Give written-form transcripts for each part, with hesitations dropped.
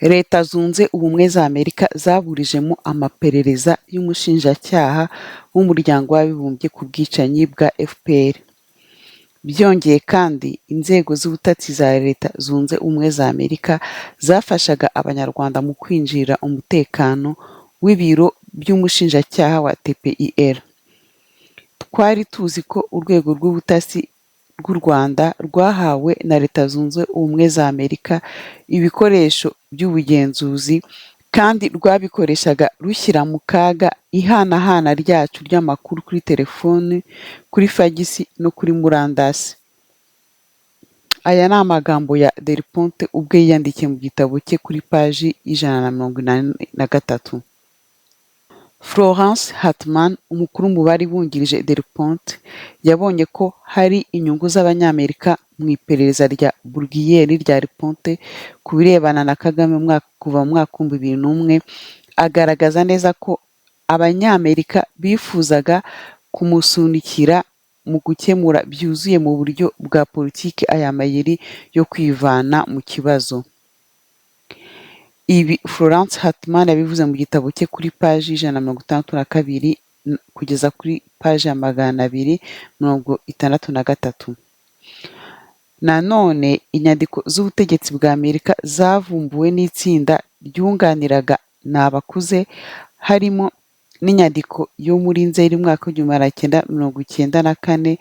Leta Zunze Ubumwe za Amerika zaburijemo amaperereza y'umushinjacyaha w'Umuryango w'Abibumbye ku bwicanyi bwa FPR. Byongeye kandi, inzego z'ubutasi za Leta Zunze Ubumwe za Amerika zafashaga Abanyarwanda mu kwinjirira umutekano w'ibiro by'umushinjacyaha wa TPIR. Twari tuzi ko urwego rw'ubutasi rw'u Rwanda rwahawe na Leta Zunze Ubumwe za Amerika ibikoresho by'ubugenzuzi kandi rwabikoreshaga rushyira mu kaga ihanahana ryacu ry'amakuru kuri telefoni, kuri fagisi no kuri murandasi. Aya ni amagambo ya Del Ponte ubwe yiyandikiye mu gitabo cye kuri paji y'183. Florence Hartmann, umukuru mu bari bungirije Del Ponte, yabonye ko hari inyungu z'Abanyamerika mu iperereza rya Bruguière n'irya Del Ponte ku birebana na Kagame kuva mu mwaka w'2001, agaragaza neza ko Abanyamerika bifuzaga kumusunikira mu gukemura byuzuye mu buryo bwa politiki aya mayeri yo kwivana mu kibazo. Ibi Florence Hartmann yabivuze mu gitabo cye kuri paji y'162 kugeza kuri paji ya 263. Nanone inyandiko z'ubutegetsi bwa Amerika zavumbuwe n'itsinda ryunganiraga Nabakuze, harimo n'inyandiko yo muri Nzeri umwaka w'1994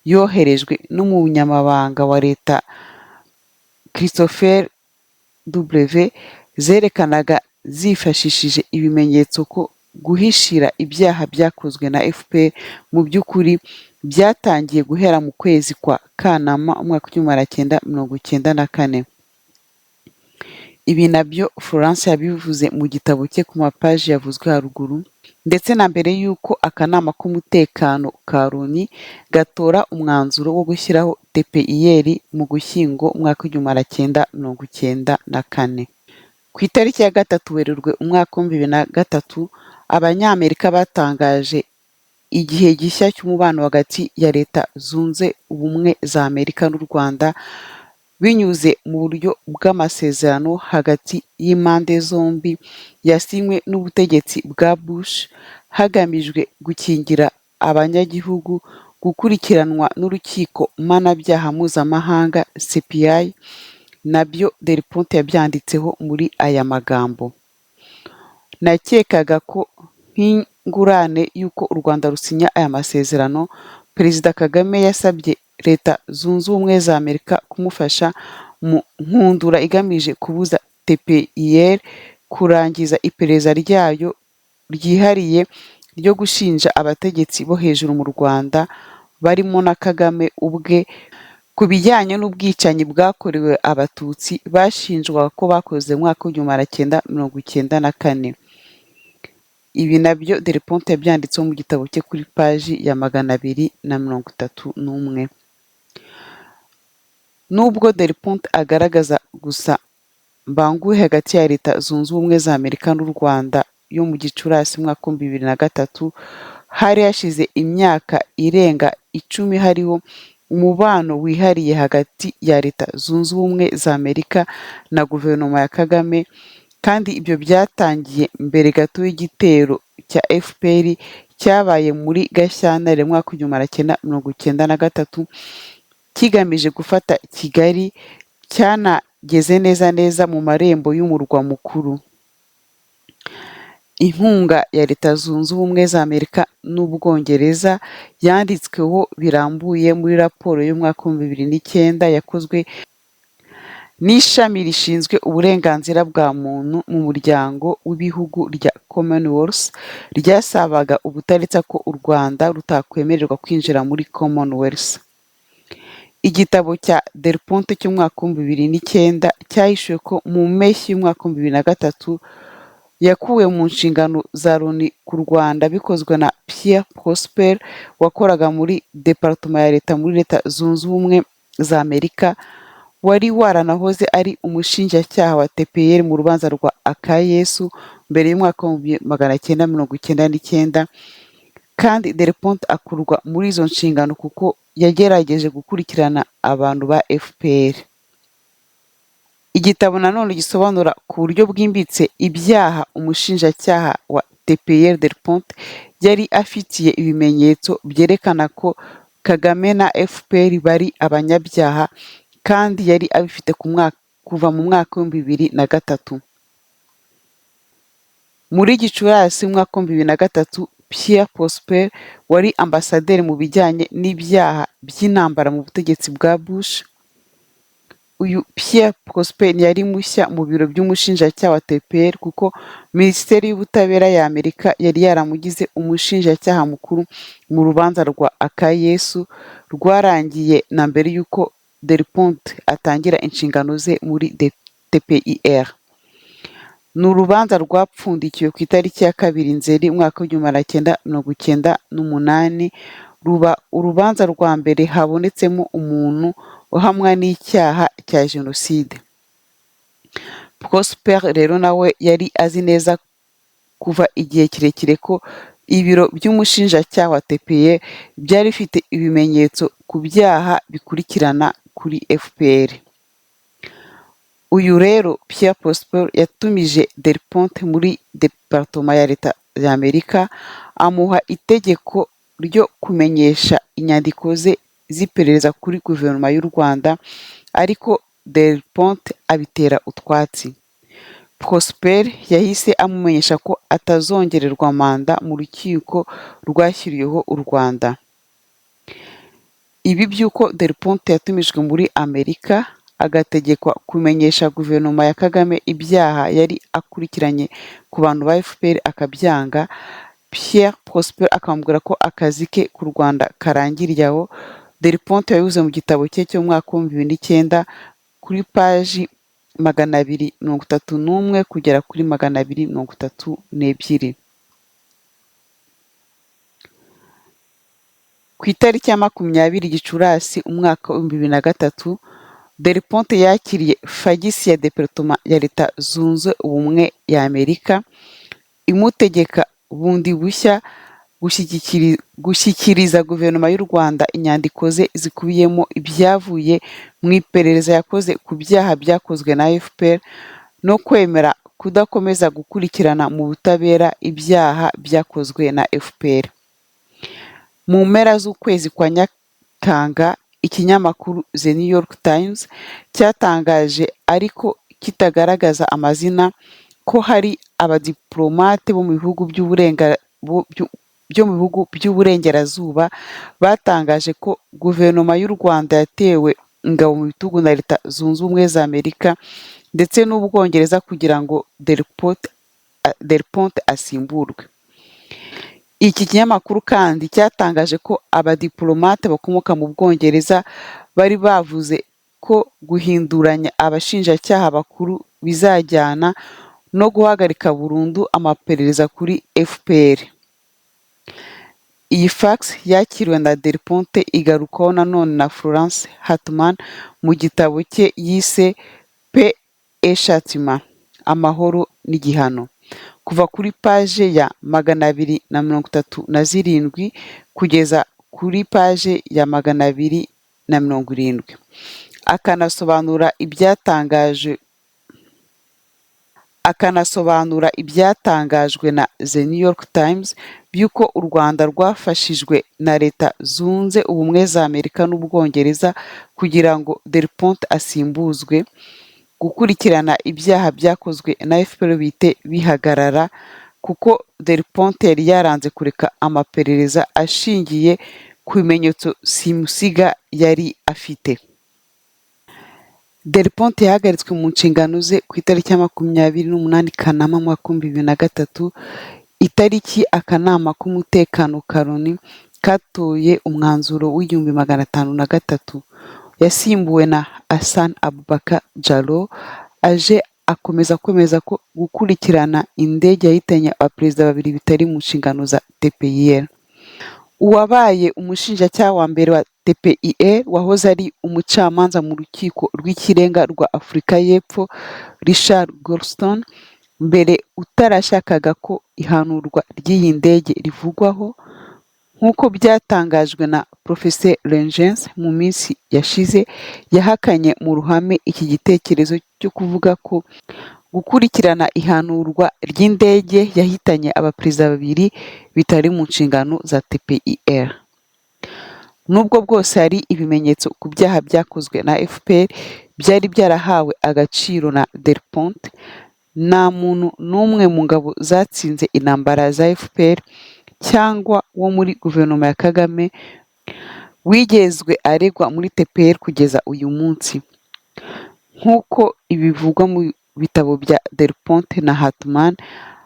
yoherejwe n'umunyamabanga wa leta Christopher W, zerekanaga zifashishije ibimenyetso ko guhishira ibyaha byakozwe na FPR mu by'ukuri byatangiye guhera mu kwezi kwa Kanama umwaka w'1994. Ibi nabyo Florence yabivuze mu gitabo cye ku mapaji yavuzwe haruguru, ndetse na mbere y'uko akanama k'umutekano ka Loni gatora umwanzuro wo gushyiraho TPIR mu Gushyingo umwaka w'1994. Ku itariki ya 3 Werurwe umwaka w'2003, Abanyamerika batangaje igihe gishya cy'umubano hagati ya Leta Zunze Ubumwe za Amerika n'u Rwanda binyuze mu buryo bw'amasezerano hagati y'impande zombi yasinywe n'ubutegetsi bwa Bush, hagamijwe gukingira abanyagihugu gukurikiranwa n'Urukiko Mpanabyaha Mpuzamahanga CPI. Nabyo Del Ponte yabyanditseho muri aya magambo: "Nakekaga ko nk'ingurane y'uko u Rwanda rusinya aya masezerano, Perezida Kagame yasabye Leta Zunze Ubumwe za Amerika kumufasha mu nkundura igamije kubuza TPIR kurangiza iperereza ryayo ryihariye ryo gushinja abategetsi bo hejuru mu Rwanda, barimo na Kagame ubwe, ku bijyanye n'ubwicanyi bwakorewe Abatutsi bashinjwaga ko bakoze mu mwaka w'1994." Ibi nabyo Del Ponte yabyanditseho mu gitabo cye kuri paji ya 231. Nubwo Del Ponte agaragaza gusa mbanguhe hagati ya Leta Zunze Ubumwe za Amerika n'u Rwanda yo mu Gicurasi umwaka w'2003, hari hashize imyaka irenga 10 hariho umubano wihariye hagati ya Leta Zunze Ubumwe za Amerika na guverinoma ya Kagame, kandi ibyo byatangiye mbere gato y'igitero cya FPR cyabaye muri Gashyantare umwaka w'1993 kigamije gufata Kigali, cyanageze neza neza mu marembo y'umurwa mukuru. Inkunga ya Leta Zunze Ubumwe za Amerika n'Ubwongereza yanditsweho birambuye muri raporo y'umwaka w'2009 yakozwe n'ishami rishinzwe uburenganzira bwa muntu mu muryango w'ibihugu rya Commonwealth, ryasabaga ubutaretsa ko u Rwanda rutakwemererwa kwinjira muri Commonwealth. Igitabo cya Del Ponte cy'umwaka w'2009 cyahishuye ko mu mpeshyi y'umwaka w'2003 yakuwe mu nshingano za Loni ku Rwanda bikozwe na Pierre Prosper wakoraga muri Department ya Leta muri Leta Zunze Ubumwe za Amerika, wari waranahoze ari umushinjacyaha wa TPIR mu rubanza rwa Akayesu mbere y'umwaka w'1999, kandi Del Ponte akurwa muri izo nshingano kuko yagerageje gukurikirana abantu ba FPR. Igitabo nanone gisobanura ku buryo bwimbitse ibyaha umushinjacyaha wa TPIR Del Ponte yari afitiye ibimenyetso byerekana ko Kagame na FPR bari abanyabyaha, kandi yari abifite kuva mu mwaka w'2003. Muri Gicurasi umwaka w'2003, Pierre Prosper wari ambasaderi mu bijyanye n'ibyaha by'intambara mu butegetsi bwa Bush. Uyu Pierre Prosper ntiyari mushya mu biro by'umushinjacyaha wa TPIR, kuko Minisiteri y'Ubutabera ya Amerika yari yaramugize umushinjacyaha mukuru mu rubanza rwa Akayesu rwarangiye na mbere y'uko Del Ponte atangira inshingano ze muri TPIR. Ni urubanza rwapfundikiwe ku itariki ya 2 Nzeri umwaka w'1998, ruba urubanza rwa mbere habonetsemo umuntu uhamwa n'icyaha cya jenoside. Prosper rero nawe yari azi neza kuva igihe kirekire ko ibiro by'umushinjacyaha wa TPIR byari bifite ibimenyetso ku byaha bikurikirana kuri FPR. Uyu rero Pierre Prosper yatumije Del Ponte muri Departoma ya Leta y'Amerika, amuha itegeko ryo kumenyesha inyandiko ze z'iperereza kuri guverinoma y'u Rwanda, ariko Del Ponte abitera utwatsi. Prosper yahise amumenyesha ko atazongererwa manda mu rukiko rwashyiriweho u Rwanda. Ibi by'uko Del Ponte yatumijwe muri Amerika agategekwa kumenyesha guverinoma ya Kagame ibyaha yari akurikiranye ku bantu ba FPR akabyanga, Pierre Prosper akamubwira ko akazi ke ku Rwanda karangiriye aho, Del Ponte yabivuze mu gitabo cye cyo mu mwaka w'2009 kuri paji 231 kugera kuri 232. Ku itariki ya 20 Gicurasi umwaka w'2003, Del Ponte yakiriye fagisi ya Departoma ya Leta Zunze Ubumwe ya Amerika imutegeka bundi bushya gushyikiriza guverinoma y'u Rwanda inyandiko ze zikubiyemo ibyavuye mu iperereza yakoze ku byaha byakozwe na FPR, no kwemera kudakomeza gukurikirana mu butabera ibyaha byakozwe na FPR. Mu mpera z'ukwezi kwa Nyakanga, ikinyamakuru The New York Times cyatangaje, ariko kitagaragaza amazina, ko hari abadiplomate bo mu bihugu by'uburengerazuba batangaje ko guverinoma y'u Rwanda yatewe ingabo mu bitugu na Leta Zunze Ubumwe za Amerika ndetse n'Ubwongereza kugira ngo Del Ponte asimburwe. Iki kinyamakuru kandi cyatangaje ko abadiplomate bakomoka mu Bwongereza bari bavuze ko guhinduranya abashinjacyaha bakuru bizajyana no guhagarika burundu amaperereza kuri FPR. Iyi fax yakiriwe na Del Ponte igarukwaho nanone na Florence Hartmann mu gitabo cye yise Paix et Châtiment, Amahoro n'Igihano, kuva kuri paje ya 237 kugeza kuri paje ya 270, akanasobanura ibyatangajwe na The New York Times by'uko u Rwanda rwafashijwe na Leta Zunze Ubumwe za Amerika n'Ubwongereza kugira ngo Del Ponte asimbuzwe, gukurikirana ibyaha byakozwe na FPR bihite bihagarara, kuko Del Ponte yari yaranze kureka amaperereza ashingiye ku bimenyetso simusiga yari afite. Del Ponte yahagaritswe mu nshingano ze ku itariki ya 28 Kanama umwaka w'2003, itariki akanama k'umutekano ka Loni katoye umwanzuro w'1503. Yasimbuwe na Hassan Abubakar Jallow, aje akomeza kwemeza ko gukurikirana indege yahitanye abaperezida babiri bitari mu nshingano za TPIR. Uwabaye umushinjacyaha wa mbere wa TPIR wahoze ari umucamanza mu rukiko rw'ikirenga rwa Afurika y'Epfo, Richard Goldstone, mbere utarashakaga ko ihanurwa ry'iyi ndege rivugwaho, nk'uko byatangajwe na Professeur Reyntjens mu minsi yashize, yahakanye mu ruhame iki gitekerezo cyo kuvuga ko gukurikirana ihanurwa ry'indege yahitanye abaperezida babiri bitari mu nshingano za TPIR. Nubwo bwose hari ibimenyetso ku byaha byakozwe na FPR byari byarahawe agaciro na Del Ponte, nta muntu n'umwe mu ngabo zatsinze intambara za FPR cyangwa wo muri guverinoma ya Kagame wigezwe aregwa muri TPR kugeza uyu munsi. Nk'uko ibivugwa mu bitabo bya Del Ponte na Hartmann,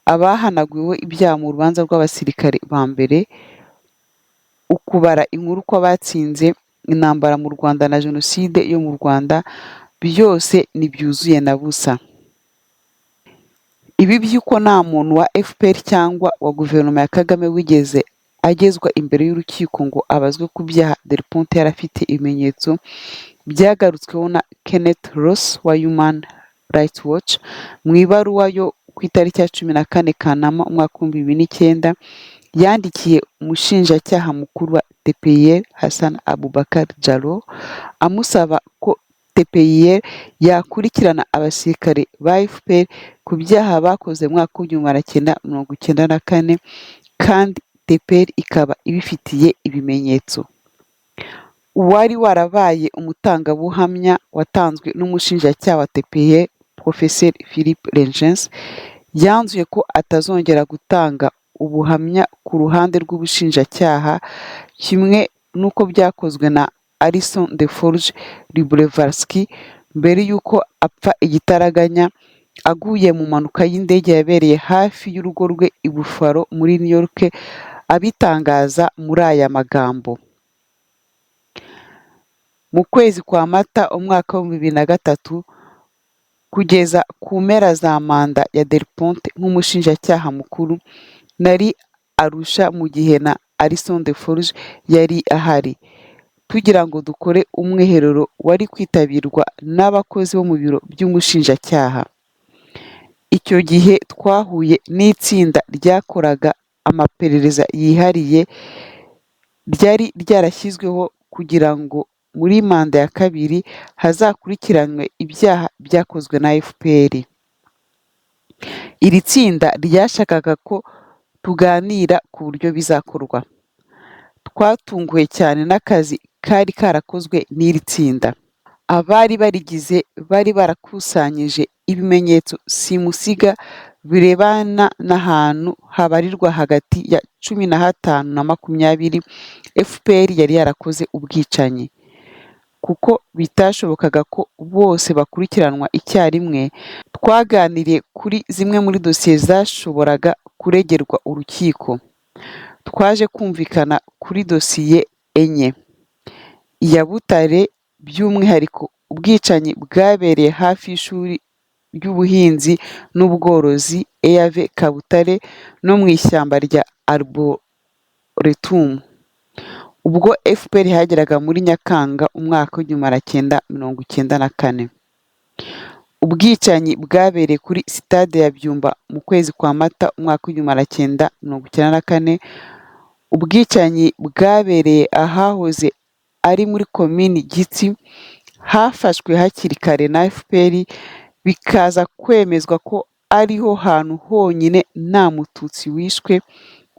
abahanaguweho ibyaha mu rubanza rw'abasirikare ba mbere, ukubara inkuru kw'abatsinze intambara mu Rwanda na Jenoside yo mu Rwanda, byose ntibyuzuye na busa. Ibi by'uko nta muntu wa FPR cyangwa wa guverinoma ya Kagame wigeze agezwa imbere y'urukiko ngo abazwe ku byaha Del Ponte yari afite ibimenyetso, byagarutsweho na Kenneth Roth wa Human Rights Watch mu ibaruwa yo ku itariki ya 14 Kanama umwaka w'2009 yandikiye umushinjacyaha mukuru wa TPIR, Hassan Abubakar Jallow, amusaba ko TPIR yakurikirana abasirikare ba FPR ku byaha bakoze mu mwaka w'1994, kandi TPR ikaba ibifitiye ibimenyetso. Uwari warabaye umutangabuhamya watanzwe n'umushinjacyaha wa TPIR, Professeur Philippe Rengens, yanzuye ko atazongera gutanga ubuhamya ku ruhande rw'ubushinjacyaha, kimwe n'uko byakozwe na Alison Des Forges Lubrevalski mbere y'uko apfa igitaraganya aguye mu mpanuka y'indege yabereye hafi y'urugo rwe i Buffalo muri New York, abitangaza muri aya magambo: "Mu kwezi kwa Mata umwaka w'2003 kugeza ku mpera za manda ya Del Ponte nk'umushinjacyaha mukuru, nari Arusha mu gihe na Alison Des Forges yari ahari, tugira ngo dukore umwiherero wari kwitabirwa n'abakozi bo mu biro by'umushinjacyaha. Icyo gihe twahuye n'itsinda ryakoraga amaperereza yihariye ryari ryarashyizweho kugira ngo muri manda ya kabiri hazakurikiranwe ibyaha byakozwe na FPR. Iri tsinda ryashakaga ko tuganira ku buryo bizakorwa. Twatunguwe cyane n'akazi kari karakozwe n'iri tsinda. Abari barigize bari barakusanyije ibimenyetso simusiga birebana n'ahantu habarirwa hagati ya 15 na 20 FPR yari yarakoze ubwicanyi. Kuko bitashobokaga ko bose bakurikiranwa icyarimwe, twaganiriye kuri zimwe muri dosiye zashoboraga kuregerwa urukiko. Twaje kumvikana kuri dosiye enye: iya Butare, by'umwihariko ubwicanyi bwabereye hafi y'ishuri ry'ubuhinzi n'ubworozi EAV Kabutare no mu ishyamba rya Arboretum, ubwo FPR yahageraga muri Nyakanga umwaka w'1994; ubwicanyi bwabereye kuri sitade ya Byumba mu kwezi kwa Mata umwaka w'1994; ubwicanyi bwabereye ahahoze ari muri Komini Gitsi, hafashwe hakiri kare na FPR, bikaza kwemezwa ko ariho hantu honyine nta Mututsi wishwe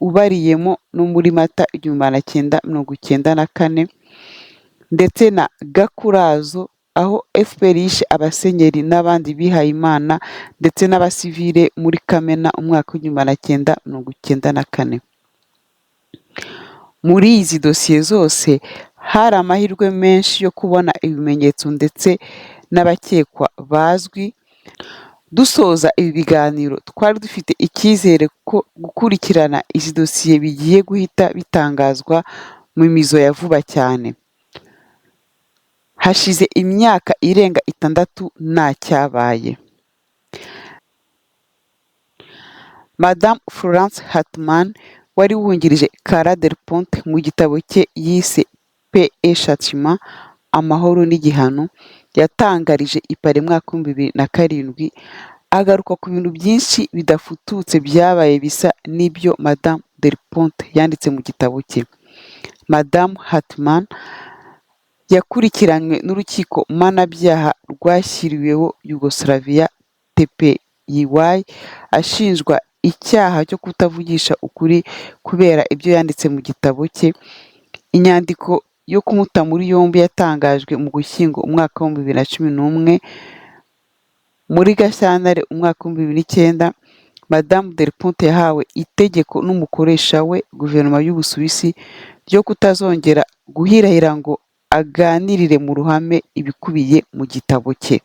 ubariyemo no muri Mata 1994; ndetse na Gakurazo, aho FPR yishe abasenyeri n'abandi bihayimana ndetse n'abasivile muri Kamena umwaka w'1994. Muri izi dosiye zose hari amahirwe menshi yo kubona ibimenyetso ndetse n'abakekwa bazwi. Dusoza ibi biganiro, twari dufite icyizere ko gukurikirana izi dosiye bigiye guhita bitangazwa mu mizo ya vuba cyane. Hashize imyaka irenga 6 nta cyabaye." Madamu Florence Hartmann wari wungirije Carla Del Ponte, mu gitabo cye yise Paix et Châtiment, Amahoro n'Igihano, yatangarije i Paris mu mwaka w'2007, agaruka ku bintu byinshi bidafututse byabaye bisa n'ibyo Madamu Del Ponte yanditse mu gitabo cye. Madamu Hartmann Yakurikiranywe n'urukiko mpanabyaha rwashyiriweho Yugoslavia TPIY, ashinjwa icyaha cyo kutavugisha ukuri kubera ibyo yanditse mu gitabo cye. Inyandiko yo kumuta muri yombi yatangajwe mu Gushyingo umwaka w'2011. Muri Gashyantare umwaka w'2009, Madamu Del Ponte yahawe itegeko n'umukoresha we, guverinoma y'Ubusuwisi, ryo kutazongera guhirahira ngo aganirire mu ruhame ibikubiye mu gitabo cye.